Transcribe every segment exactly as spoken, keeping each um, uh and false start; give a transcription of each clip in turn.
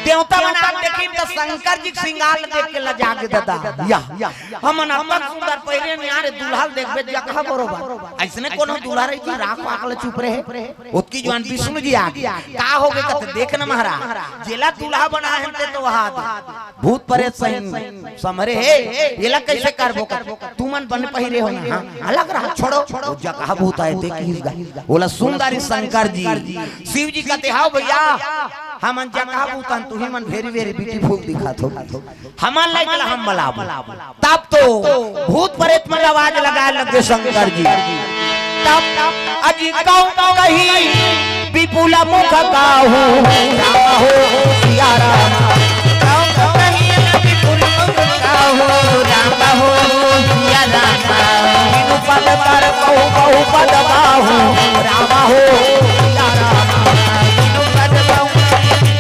देवता मन आके देखिन त शंकर जी के श्रृंगार ल देख के लजा गे ददा। या, हमन अतका सुंदर पहिरे हन, यार दूल्हा ल देखबे जगह बरोबर। अइसने कोनो दूल्हा रही कि राख पाक ल चुप रहे। ओतकी जुवार विष्णु जी आगे, का होगे कथे, देख न महाराज, जेला दूल्हा बनाए हन ते तो वहा दे। भूत परेत सही समरे हे, एला कइसे करबो कथे। तुमन बने पहिरे हो ना, हाँ, अलग रहा, छोड़ो। ओ जगह भूत आए ते किस गा। ओला सुन डारिस शंकर जी। शिव जी कथे, "हाव भइया, हमन जगह भूत हन, तुही मन very very beautiful दिखत हो। हमन लाइक ला हम बलाबो।" तब तो भूत परेत मन आवाज लगाए लगे शंकर जी। तब अजी कौन कही विपुल मुख काहू, राम हो सिया राम। कौन कही विपुल मुख काहू, राम हो सिया राम। बिनु पद कर कहु बहु पद बाहू, राम हो सिया राम। बिनु पद कहु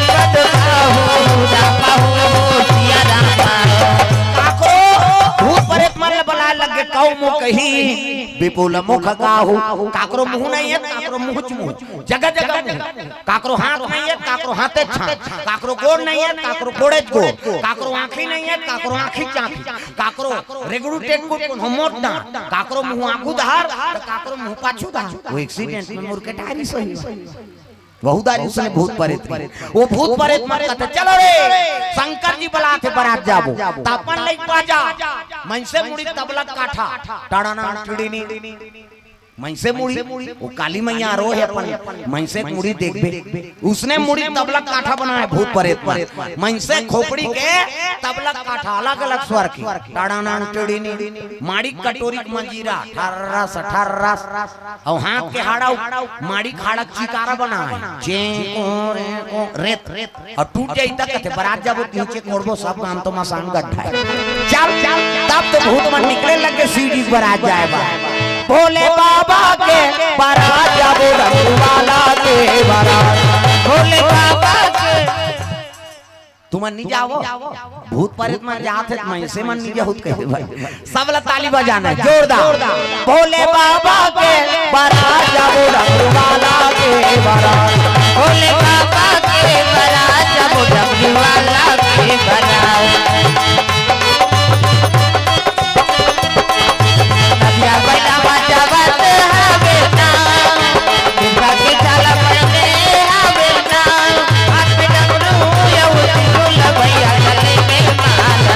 पद बाहू, राम हो सिया राम। काकरो भूत परेत मन ल बलाए लगे, कौ मुँह कही विपुल मुख काहू। काकरो मुँह नइ हे, काकरो मुँह च मुँह, जगह जगह मुँह। काकरो हाथ नइ हे, काकरो हाथे छाप, काकरो गोड़ नइ हे, काकरो गोड़े च गोड़, काकरो आँखी नइ हे, काकरो आँखी चाँपी, काकरो रेगड़ू टेगड़ू, कोनो मोट डाँट, काकरो मुँह आगू धार, त काकरो मुँह पाछू धार। वो accident में मुड़ के डारिस होही। बहुत डारिस ओसने भूत परेत। वो भूत परेत मन कथे, "चलो रे, शंकर जी बलात हे, बरात जाबो।" त अपन लइक बाजा, मनसे मुड़ी तबला काठा, टाड़ाना टिड़ीनी। मनसे मुड़ी, वो काली मैया रो हे अपन, मनसे के मुड़ी देखबे। ओसने मुड़ी तबला काठा बनाए भूत परेत मन। मनसे खोपड़ी के तबला काठा, अलग-अलग स्वर के। टाड़ाना टिड़ीनी, माड़ी कटोरी के मंजीरा, ठर्रस, ठर्रस। अउ हाथ के हाड़ा, माड़ी के हाड़ा के चिकारा बनाए। चें, कों, रे, कों, रेत। अउ टूट जाही त कथे, "बरात जाबो, नीचे कोड़बो, सब गाँव तो मसान गड्ढा हे।" चल, तब तो भूत मन निकले लगे शिव जी के बरात जाए बर। भोले बाबा के बरात जाबो, डमरू वाला के बरात। भोले बाबा के। तुमन नइ जावव? भूत परेत मन जात हे, मनसे मन नइ जाहू त कहे भाई। सब ला ताली बजाना हे, जोरदार। भोले बाबा के बरात जाबो, डमरू वाला के बरात। भोले बाबा के बरात जाबो, डमरू वाला के बरात। नदिया बैला बजावत हवे ना, दुर्गा के चाला बजने हवे ना। हाथ में डमरू अउ त्रिशूल भैया गले में माला।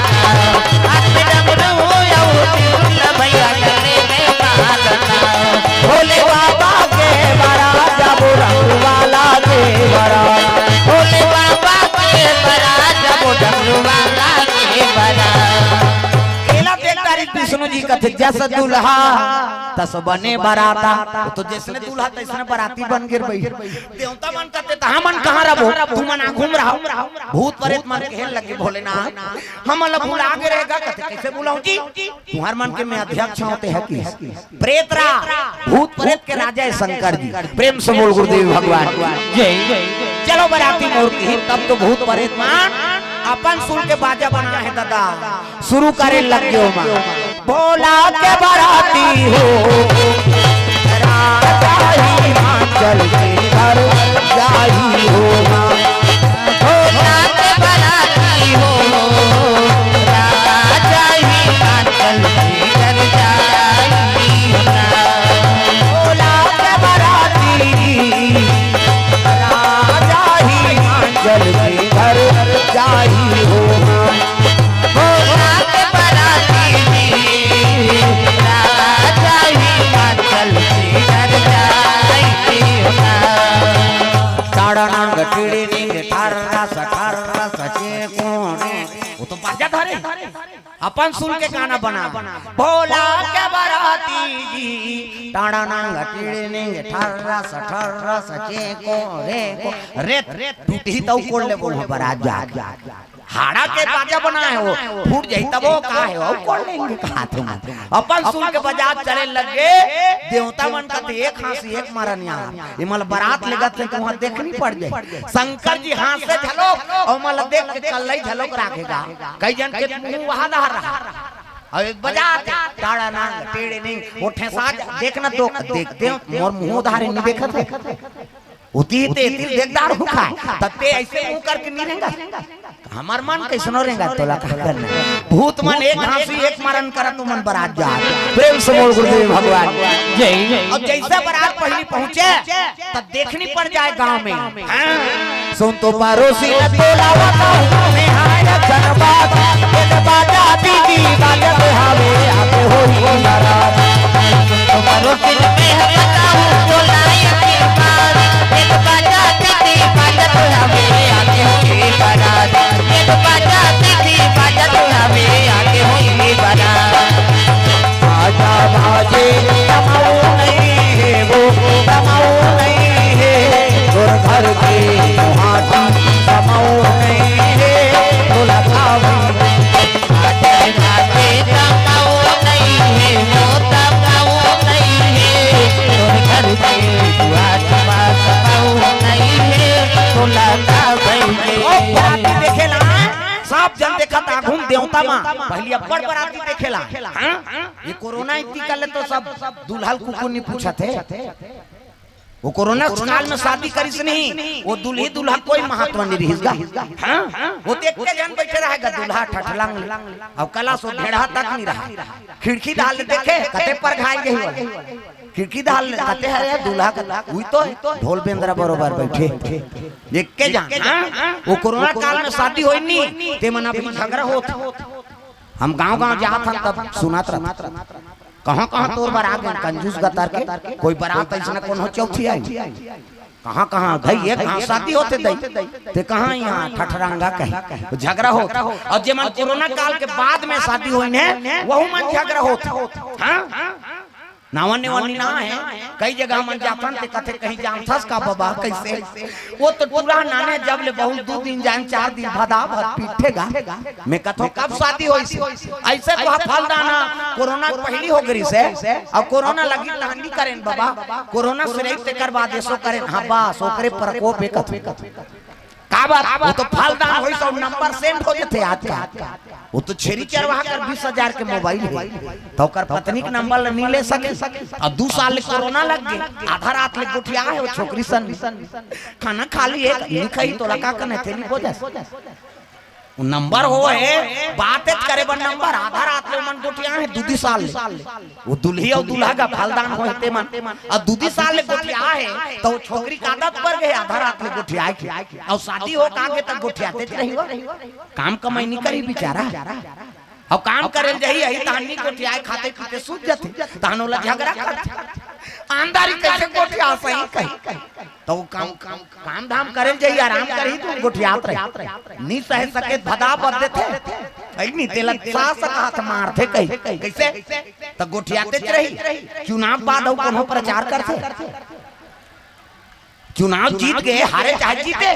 हाथ में डमरू अउ त्रिशूल भैया गले में माला। भोले बाबा के बरात जाबो, डमरू वाला के बरात। भोले बाबा के बरात जाबो, डमरू वाला के बरात। एला देख डारिस विष्णु जी कथे, "जस दुल्हा तस बने बराता।" तो जइसने दुल्हा तइसने बराती बन गे भई। देवता मन कथे, "त हमन कहाँ रबो? तुमन आगू म रहा।" भूत परेत मन कहे लगे, "भोलेनाथ, हमन ला भुला गे रहे गा।" कथे, "कइसे भुलाहूँ जी? तुँहर मन के मैं अध्यक्ष हँव, तेहा कि।" प्रेत रा, भूत परेत के राजा हे शंकर जी। प्रेम से बोल गुरुदेव भगवान की जय। चलो बराती मोर की, तब तो भूत परेत मन अपन सुर के बाजा बनाए हे ददा। शुरू करे लग गयो माँ। भोला के बराती हो, राजा हिमाचल के घर जाई हो माँ। भोला के बराती हो, राजा हिमाचल के घर जाई हो माँ। भोला के बराती, राजा हिमाचल के घर जाई हो माँ। भोला के बराती जी, राजा हिमाचल के घर जाई हो माँ। टाड़ा नांग टिड़ी निंग ठारा सा ठारा सा चे कोने। वो तो बाजा धरे। अपन सुन के गाना बना। भोला के बराती जी, टाड़ा नांग टिड़ी निंग ठारा सा ठारा सा चे को रे को। रे, टूटही तउ कोड़ लेबो उहाँ बरात जाके। हाड़ा के बाजा बनाए हो, फूट जाही तब वो का हे, अउ कोड़ लेंगे कहा तुम। अपन सुन के बजात चले लगे, देवता मन कथे, "एक हाँसी, एक मरन यार।" एमन ल बरात लेगत हे, तुँहर देखनी पड़ जाही। शंकर जी हाँसे घलोक, अउ एमन ल देख के कल्लई घलोक राखे गा। कई झन के मुँह वहा डहर रहा। अउ एक बजात हे, टाड़ा नांग, टेड़े निंग, वो ठेसा जा, देख न तो, देख, देख, मोर मुँह उधारे नइ देखत हे। उती ते तिल देखदार हो खाए, तब ते ऐसे मुंह करके नहीं रहेंगा। हमर मन कैसनो रहेंगा, तोला का करना? भूत मन एक घांसी एक मरन करत, तुमन बरात जात। प्रेम से बोल गुरुदेव भगवान। जय। और जैसे बरात पहली पहुंचे, तब देखनी पड़ जाए गांव में। हाँ। सुन तो पड़ोसी न तोला बताऊं, मैं हाय जनबाद, एक बाजा दीदी बाजत हवे, आके होई नाराज। सुन तो पड़ोसी न मैं बताऊं, तोला एक बार, एक बाजा दीदी बाजत हवे, आके होई नाराज। एक बाजा दीदी बाजत हवे, आके होई नाराज। आजा बाजे कमाऊ नहीं है वो, कमाऊ नहीं है, तोर घर के मुहाटी कमाऊ नहीं है, तोला खावे। आजा बाजे कमाऊ नहीं है वो, कमाऊ नहीं है, तोर घर के मुहाटी कमाऊ नहीं है, तोला खावे। ओ बराती देखेला, सब जन देखत आघू म देवता मा, पहली अब्बड़ बराती देखेला। हाँ? ये कोरोना इतनी कर ले तो सब दुल्हा ल कुकुर नहीं पूछत हे। वो कोरोना काल में शादी करिस नहीं, वो दुल्ही दुल्हा कोई महत्व नहीं रहिस गा। हाँ? वो तो एक जन बैठे रहेगा दुल्हा ठठलांग ले। अब कला सो भेड़ा तक नहीं रहा। खिड़की डाल ले देखे, कते पर घायल गई हो। खिड़की डाल ले, कते हरे दुल्हा का, उई तो ढोल बेंदरा बरोबर बैठे। एक के जान, हाँ? वो कोरोना काल में शादी होई नहीं, ते मन अभी झगड़ा होत। हम गांव-गांव जात हन तब सुनत रहत। कहाँ-कहाँ तोर बरात में कंजूस गतर के, कोई बरात अइसना कोनो चौथी आई। कहाँ-कहाँ धई, एक घांव शादी होथे दई, ते कहाँ यहाँ ठठरांगा कहे, झगड़ा होत। और जे मन कोरोना काल के बाद में शादी होइन हे, वहू मन झगड़ा होत। हाँ? नावा नेवा नी ना हे, कई जगह मन जाथन ते कथे कहीं जानथस का बबा कैसे? वो तो टूरा नाने जब ले बहुत दू दिन जान चार दिन भदा भद पीठेगा। मैं कथो कब शादी होइस? ऐसे तो हा फलदाना कोरोना के पहली हो गई से, अब कोरोना लगी तहन नी करेन बबा, कोरोना से रही तेकर बाद ऐसो करेन। हाँ बस ओकरे प्रकोप एक कथो। का बात? वो तो फलदान होई तो नंबर सेंड हो जाथे आज का। वो तो छेरी चरवाहा कर बीस हजार के मोबाइल हे, तो ओकर पत्नी के नंबर ल नी ले सके। अब दू साल ले कोरोना लग गे, आधा रात ले गोठिया हे वो छोकरी सन। खाना खा लिए, नी खाई तोला का करना हे, तेरी वजह से। वो नंबर हो हे, बात करे बर नंबर, आधा रात ले मन गोठिया हे, दू दू साल ले। वो दुल्ही अउ दुल्हा का फलदान होय ते मन। अउ दू दू साल ले गोठिया हे, त वो छोकरी का आदत पर गे आधा रात ले गोठियाय के। अउ शादी हो का के त गोठियातेच रही हो। काम कमाई नी करी बिचारा। अउ काम करे ल जाही, यही तहान नी गोठियाय, खाते पीते सूत जाथे। तहान ओला झगड़ा करथे। आंधारी कैसे गोठिया सही कही। त वो काम, काम काम धाम करे ल जाही, आराम करही, त गोठियात रही। नी सह सके, भदा बद देथे। कहीं नी, तेला सास का हाथ मारथे कहीं। कैसे? त गोठियातेच रही। चुनाव बाद अउ कोनो प्रचार करथे? चुनाव जीत गे, हारे चाहे जीते।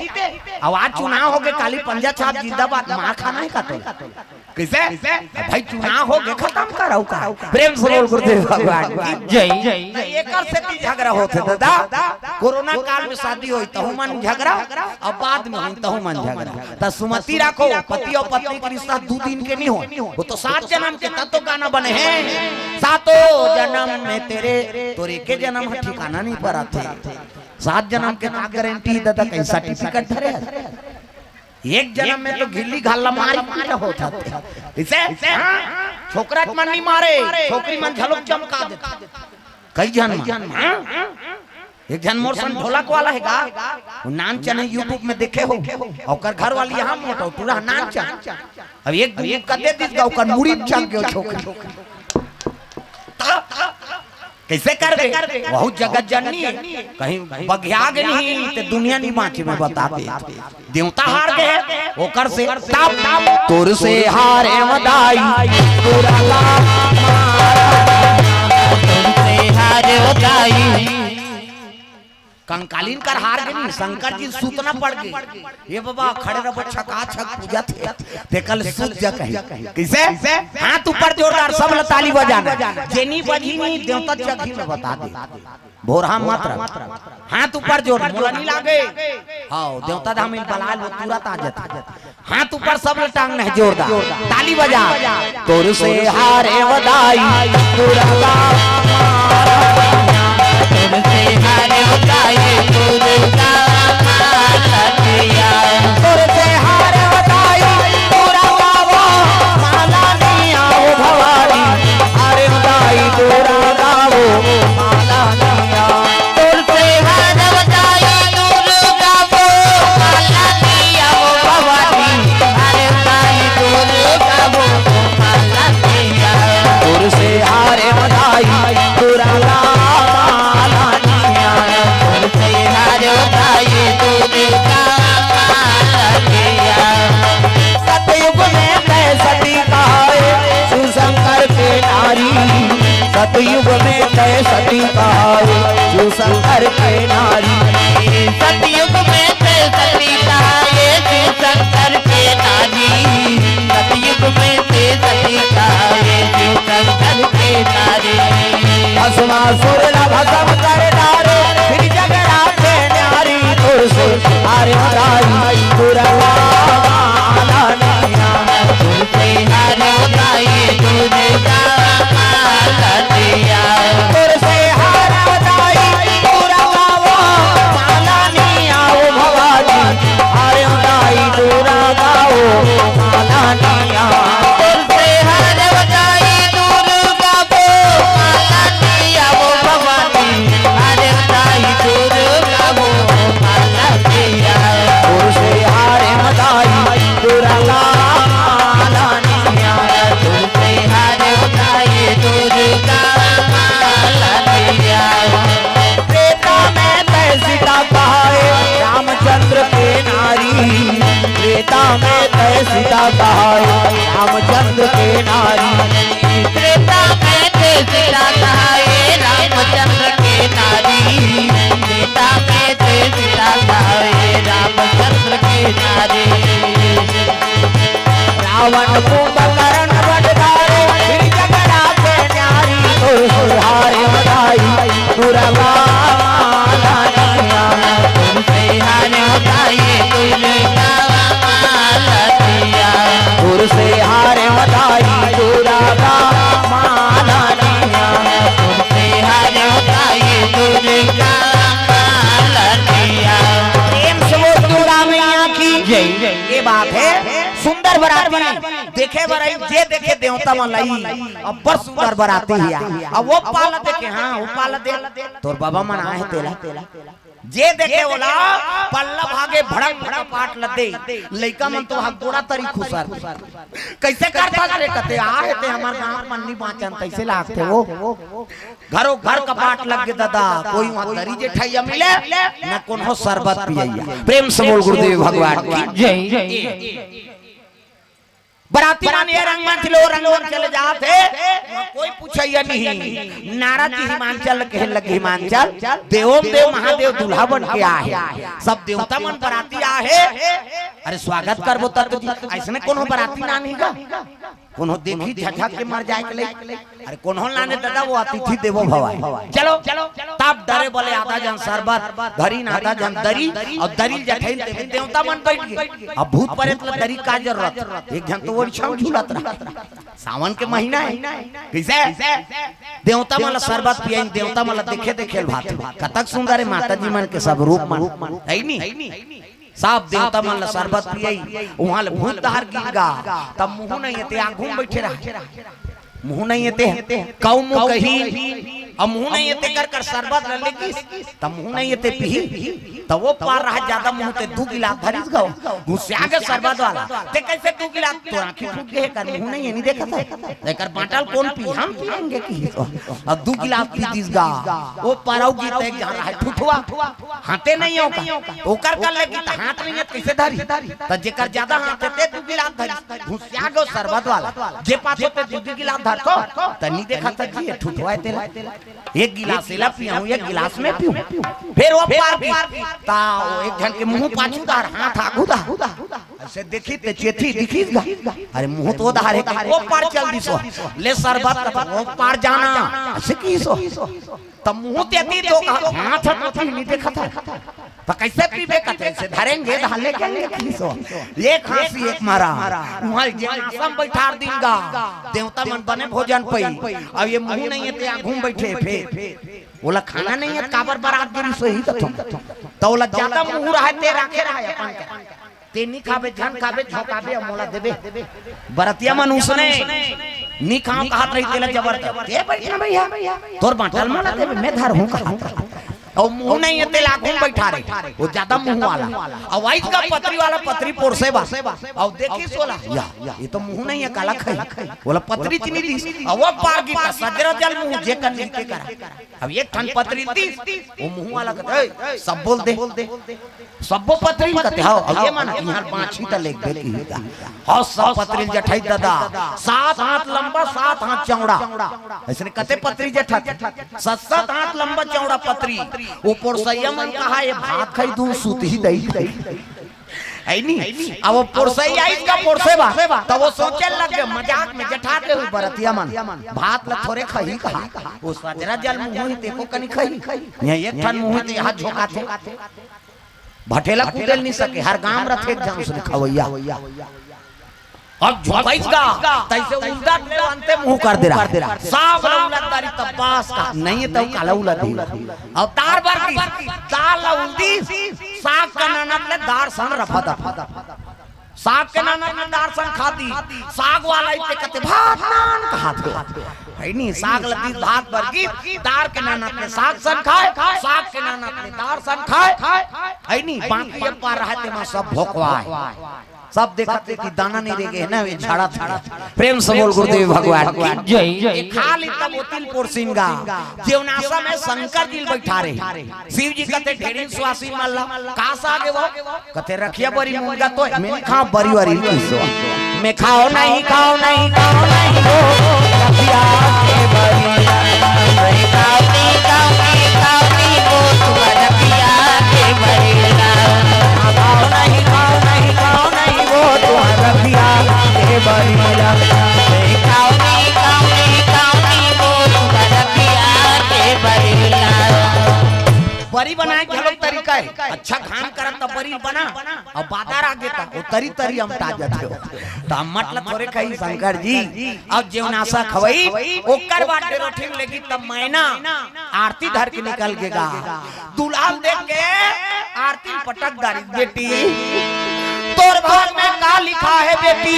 अउ आज चुनाव हो गे, काली पंजा छाप जिंदाबाद, मार खाना हे का तोला? कैसे? भाई चुनाव हो गे, खतम करव का। प्रेम से बोल गुरुदेव भगवान की जय। त एकर सेती झगड़ा होथे दादा। कोरोना काल में शादी होई तहू मन झगड़ा, अउ बाद में होई तहू मन झगड़ा। त सुमति राखो, पति अउ पत्नी के रिश्ता दू दिन के नी होय, वो तो सात जनम के। तब तो गाना बने हे, सातों जनम में तेरे, तोर एके जनम ह ठिकाना नी परत हे। सात जनम के का गारंटी दादा, कहीं सर्टिफिकेट धरे हस? एक जनम में तो गिल्ली घाला मारी पीटा होत हे। इसे? हाँ? छोकरा मन नी मारे, छोकरी मन झलोक चमका देथे। कई झन मन। हाँ? एक झन मोर सन ढोलक वाला हे गा, वो नानचन हे, YouTube में देखे हो, ओकर घर वाली यहाँ मोटो, पूरा नानचन। अब एक दिन कदे दिस गा, ओकर मुड़ी चल गयो छोकरी। कैसे करबे? बहुत जगत जननी हे। कहीं बगिया गे नहीं, ते दुनिया नहीं बाँचे, मैं बता दे। देवता हार गे, ओकर से तब तोर से हारे मदाई, तोरा ला मारा। तोर से हारे मदाई। कंकालीन कर हार गे नहीं, शंकर जी सूतना पड़ गे। ये बाबा खड़े रहो, छका छक पूजा थे, ते कल सूत जा कहीं। कैसे? हाथ ऊपर जोरदार, सब ल ताली बजाना। जेनी बजी नहीं, देवता जगही में बता दे। भोरहा मत रह। हाथ ऊपर जोर, मोला नहीं लागे। हाँ, देवता धाम में बला लो, तुरंत आ जाते। हाथ ऊपर सब ल टांग नहीं जोरदार। ताली बजा। तोर से हारे वदाई, तोरा ला मारा। तोर से हारे हारे बताई दुर्गा मालनिया। तोर से हारे बताई दुर्गा वो मालनिया, ओ भवानी। हारे बताई दुर्गा वो मालनिया। तोर से हारे बताई दुर्गा वो मालनिया, ओ भवानी। हारे बताई दुर्गा वो मालनिया। तोर से हारे बताई दुर्गा मालनिया। तोर से हारे बताई दुर्गा मालनिया। सतयुग में तै सती कहाए, शिव शंकर के नारी। सतयुग में तै सती कहाए, शिव शंकर के नारी। सतयुग में तै सती कहाए, शिव शंकर के नारी। सतयुग में तै सती कहाए, शिव शंकर के नारी। भस्मासुर ला भस्म कर डारे, फिर जगरा के नारी। तोर से हारे बताई दुर्गा मालनिया। तोर से हारे बताई दुर्गा मालनिया। तोर से हारे बताई दुर्गा वो मालनिया, ओ भवानी। हारे बताई दुर्गा वो मालनिया। तोर से हारे बताई दुर्गा वो मालनिया, ओ भवानी। हारे बताई दुर्गा वो मालनिया। तोर से हारे बताई दुर्गा मालनिया। तोर से हारे बताई दुर्गा मालनिया। त्रेता में तै सीता कहाए, रामचंद्र के नारी। त्रेता में तै सीता कहाए, रामचंद्र के नारी। त्रेता में तै सीता कहाए, रामचंद्र के नारी। त्रेता में तै सीता कहाए, रामचंद्र के नारी। रावण कुंभकर्ण वध डारे, फिर जगरा के नारी। तोर से हारे बताई दुर्गा मालनिया। तोर से हारे बताई दुर्गा मालनिया। तोर से हारे बताई दुर्गा मालनिया। तोर से हारे बताई दुर्गा मालनिया। प्रेम से बोल दुर्गा मैया की जय। ये बात है, सुंदर बराती देखे बर आई, जे देखे देवता मन लाई, अब्बड़ सुंदर बराती हे। अब वो पाला देखे, हाँ, वो पाला दे, तोर बाबा मन आए हे तेला। जे देखे ओला पल्ला भागे, भड़क भड़क पाट ल दे। लइका मन तो हक गोड़ा तरी खुसर। कैसे करथस रे कथे, आ हे ते हमर गाँव मन नी बाँचन, तैसे लागथे वो। घरो घर कपाट लग गे ददा, कोई वहाँ दरी जेठैया मिले, न कोनो शरबत पियैया। प्रेम से बोल गुरुदेव भगवान की जय। बराती मन ये रंग मन चलो, रंग मन चले जात हे, कोई पूछैया नहीं। नारद जी हिमांचल कहे लगे, हिमांचल देवों देव महादेव दूल्हा बन के आ हे, सब देवता मन बराती आ हे। अरे स्वागत करबो तब तो जी, ऐसने कोनो बराती ना नहीं गा। कोनो देखी झझक के मर जाए के लई। अरे कोनो लाने दादा, वो अतिथि देवो भव आय। चलो, तब डरे बोले आधा झन शरबत धरिन, आधा झन दरी, अउ दरी ल जठइन ते देवता मन बइठ गे। अब भूत परेत ल दरी का जरूरत? एक झन तो ओरिछा म झूलत रहा। सावन के महीना हे, कइसे? देवता मन ल शरबत पियाइन, देवता मन ल देखे देखे ल भात। कतक सुंदर हे माता जी मन के सब रूप मन, हे नी? सब देवता मन ल शरबत पियाई, उहाँ ले भूत डहर गिर गा, तब मुँह नहीं हे ते आगू म बइठे रहा। मुँह नहीं हे ते, कऊ मुँह कही, अब मुँह नहीं हे ते कर कर शरबत ल लेगिस, तब मुँह नहीं हे ते पीही, तब वो पार रहा ज्यादा मुँह ते दू गिलास धरिस गो, घुसिया गे शरबत वाला, ते कइसे दू गिलास, तोर आँखी फूट गे हे कर मुँह नहीं हे, नहीं देखत हे, एकर बाँटा ल कोन पी, हम पियेंगे कहिस, अब दू गिलास पी दिस गा, वो पार अउ गिर ते एक झन रहा ठुठवा, हाथे नहीं हो का? ओकर कर ले कि त हाथ नहीं हे, कइसे धरी? त जेकर ज्यादा हाथ हे, ते दू गिलास धरी। घुसिया गो शरबत वाला। जे पाछो ते दू दू गिलास धरतो, त नहीं देखा त जी, ये ठुठवा हे तेला। एक गिलास एला पियाऊँ, एक गिलास मैं पीऊँ। फिर वो पार की, ता वो एक झन के मुँह पाछू डहर, हाथ आगू डहर। अइसे देखी ते चेती दिखिस गा। अरे मुँह तो डहर हे, वो पार चल दिस। ले शरबत का वो पार जाना। अइसे किहिस। त मुँह ते अतीत हो गा, हाथ ह तो नहीं देखत हे। त कइसे पीबे कथे, अइसे धरेंगे, धाले के लिए पीसो। एक हाँसी एक मारा। उहाँ जे आसन बइठार दिन गा, देवता मन बने भोजन पई। अब ये मुँह नहीं हे ते आगू म बइठे, फेर ओला खाना नहीं है, काबर बरात गिरी सोही कथों। त ओला ज्यादा मुंह रहे ते राखे रहे अपन के। ते नी खाबे, झन खाबे, झोंकाबे, अउ मोला देबे। बरतिया मन उसने नी खाओ कहत रही, तेला जबरदस्त। ते बैठ ना भैया, तोर बांटल मोला देबे, मैं धर हूं कहत रही। अउ मुंह नहीं है, तेला आगू में बैठा रही, वो ज्यादा मुंह वाला। अउ आइज का पतरी वाला पतरी पोरसे बा। अउ देखी सोला, या, ये तो मुंह नहीं है, काला खाई। बोला पतरी चीनी दी, अउ वो पार की त सजरा जल मुंह जे कर नहीं ते करा। अब एक ठन पतरी दी, वो मुंह वाला कहते, "ए, सब बोल दे।" सब्बो पतरी ल कथे, हव, अउ ये मन इहां बांछी त लेगबे किही गा। हव, सब पतरी ल जठई ददा, सात हाथ लंबा, सात हाथ चौड़ा। अइसने कते पतरी जठत, सात सात हाथ लंबा चौड़ा पतरी। ओ पोरसइया मन कहा, "ये भात खाई दूं, सुतही दई।" है नी? अब वो पोरसइया इसका पोरसे बा, त वो सोचे लग गे, मजाक में जठा के हुई बरतिया मन, "भात ल थोरे खही कहा, वो सजरा जल मुंह ही तेको कनी खही।" ये एक ठन मुंह ही ते हाथ झोंकाथे। भठेला कुटेल नहीं सके, हर गांव रथे एक झन उसने खवैया। अब झोंकइस गा, तइसे उलदत ले अंते मुंह कर दे रहा। साग ला उलद दारी तब बास का, नहीं त काला उलद ही। अब दार बर की, दार ला उलदी, साग के नानत ले दार संग रफा दफा। साग के नानत ले दार संग खादी, साग वाला इते कते भात नान कहाथे। है नी, साग ला दी भात बर की, दार के नानत ले साग संग खाए, साग के नानत ले दार संग खाए। है नी, बाकी एक पार रहे तेमा सब भोकवाए। सब देखत हे कि दाना नहीं रह गे ना, वे झाड़ा था। प्रेम से बोल गुरुदेव भगवान की जय। ये खाली तब ओतिल पोरसिन गा, जेवनासा में शंकर जी बैठा रहे। शिव जी कथे, "ढेरिन सुवासिन मन ला, का साग हे वो?" कथे, "रखिया बरी मुनगा तो, मैं नहीं खाओ बरी वरी कुछ।" मैं खाओ नहीं, खाओ नहीं, खाओ नहीं वो, रखिया के बरी। मैं खाओ नहीं, खाओ नहीं, खाओ नहीं वो, तुम्हारा रखिया के बरी। खाओ नहीं, खाओ नहीं, खाओ नहीं वो, तुम्हारा रखिया के बरी। मैं खाओ नहीं, खाओ नहीं, खाओ नहीं वो, तुम्हारा रखिया के बरी। बरी बनाए के घलो तरीका हे। अच्छा घाम करत त बरी बना, अउ बादर आ गे त वो तरी तरी अमटा जाथे। त अम्मट ल थोरे खाई शंकर जी। अउ जेवनासा खवई, ओकर बाद डेरोठिन लेगी तब मैना आरती धर के निकल गे गा। दुलाल देख के आरती पटक दारी, "बेटी, तोर भाग में का लिखा हे बेटी?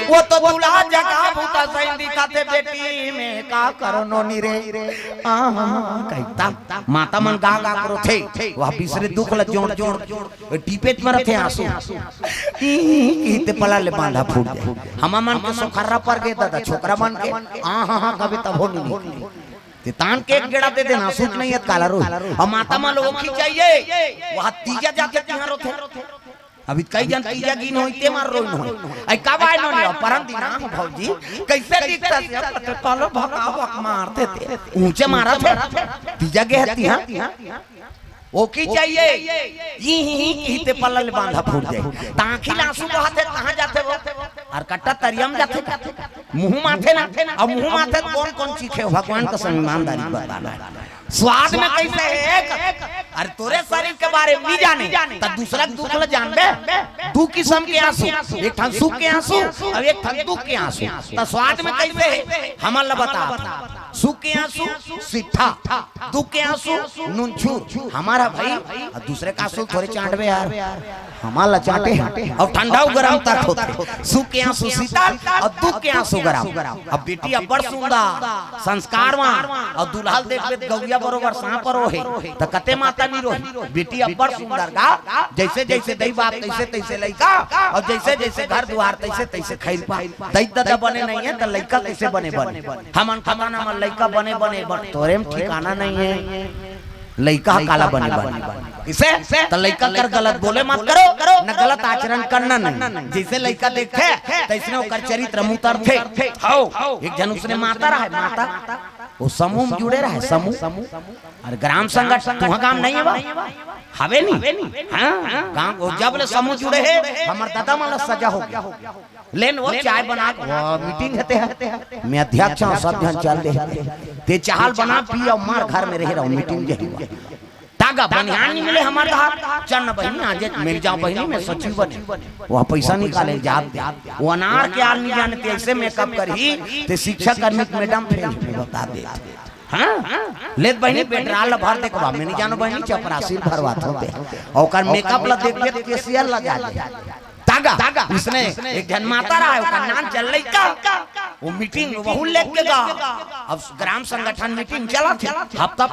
वो तो दुल्हा जगह भूता सही दिखाथे बेटी, मैं का करो नोनी रे।" आ, कहिता माता मन गा गा करो थे, वह बिसरे दुख ल जोड़ जोड़ टीपेच मरत हे आंसू। ई, ई, ई ते पला ले बांधा फूट जाए। हमा मन के सोखर्रा पर गे दादा, छोकरा मन के, आ, हा, हा, कभी तब हो नहीं। ते तान के एक गेड़ा दे देना, सूत नहीं है काला रोई। अउ माता मन लोग खिंचाइए, वहाँ तीजा जाके तिहार होथे। अभी कई जन तीजा गिन होई, ते मार रोइन होई। आई कब आए नोनी, परन दिन, हाँ भौजी, कैसे दिखता से, अब तो कालो भका भक मारते थे, ऊंचे मारा थे, तीजा गे हती, हाँ? ओकी चाहिए, ई ही, ही, ही ते पल्ला ले बांधा फूट जाए। तांखी लासू बहाथे, कहाँ जाथे वो? अउ कट्टा तरिया म जाथे का? मुंह माथे ना, अउ मुंह माथे त कौन कौन चीखे, भगवान का संग ईमानदारी बताना। स्वाद में कैसे है एक? अरे तोरे शरीर के बारे में नहीं जाने, त दूसरा के दुख ल जानबे। दू किस्म के आंसू, एक ठन सुख के आंसू अउ एक ठन दुख के आंसू। त स्वाद में कैसे है, हमन ल बता। सुख के आंसू सिट्ठा, दुख के आंसू नुनछूर। हमारा भाई, अउ दूसरे का आंसू थोरे चांटबे यार। हमार ला चांटे हे। अउ ठंडा अउ गरम तक होथे। सुख के आंसू शीतल अउ दुख के आंसू गरम। अब बेटी अब्बड़ सुंदर, संस्कारवान, अउ दुल्हा ल देखबे त गौरिया बरोबर सांप रोहे, त कते माता नी रोही। बेटी अब्बड़ सुंदर गा, जैसे जैसे दई बाप तैसे तैसे लइका, अउ जैसे जैसे घर दुआर तैसे तैसे खैर पा। दई ददा बने नहीं है त लइका कैसे बने बने? हमन खतन हमर लइका बने बने बन, तोरे म ठिकाना नहीं है। लइका ह काला बने बने। किसे? त लइका कर गलत बोले मत करो, न गलत आचरण करना नहीं। जैसे लइका देखथे, तैसने ओकर चरित्र म उतरथे। हव, एक झन उसने माता रहे, माता, वो समूह म जुड़े रहे, समूह। अउ ग्राम संगठन तुहा गांव नहीं हे बा? हवे नी? हाँ, गांव वो जब ले समूह जुड़े हे, हमर दादा मन ला सजा हो गया। लेन वो चाय बना के, वो मीटिंग हते हे। मैं अध्यक्ष हूँ, सब झन चल दे। ते चाहल बना, पी अउ मार, घर में रहे रहो, मीटिंग जे हुआ। तागा बनिहान नहीं मिले हमर धार, चन्न बहिनी आज एक मिल जाओ बहिनी, मैं सचिव बने। वह पैसा निकाले जात दे। वो अनार के आल नहीं जाने, ते ऐसे मेकअप करही, ते शिक्षा कर्मी के मैडम फेल बता दे। हाँ, ले त बहिनी पेट्रोल ला भर दे। कबा मैं नइ जानों बहिनी, चपरासी ल भरवाथों बे। अउ ओकर मेकअप ला देख देख केसियर ला जा ले। तागा, इसने एक झन माता रहा, ओकर नान चल लइका, वो मीटिंग, वहू लेके गा। अब ग्राम संगठन मीटिंग चलत हे, हफ्ता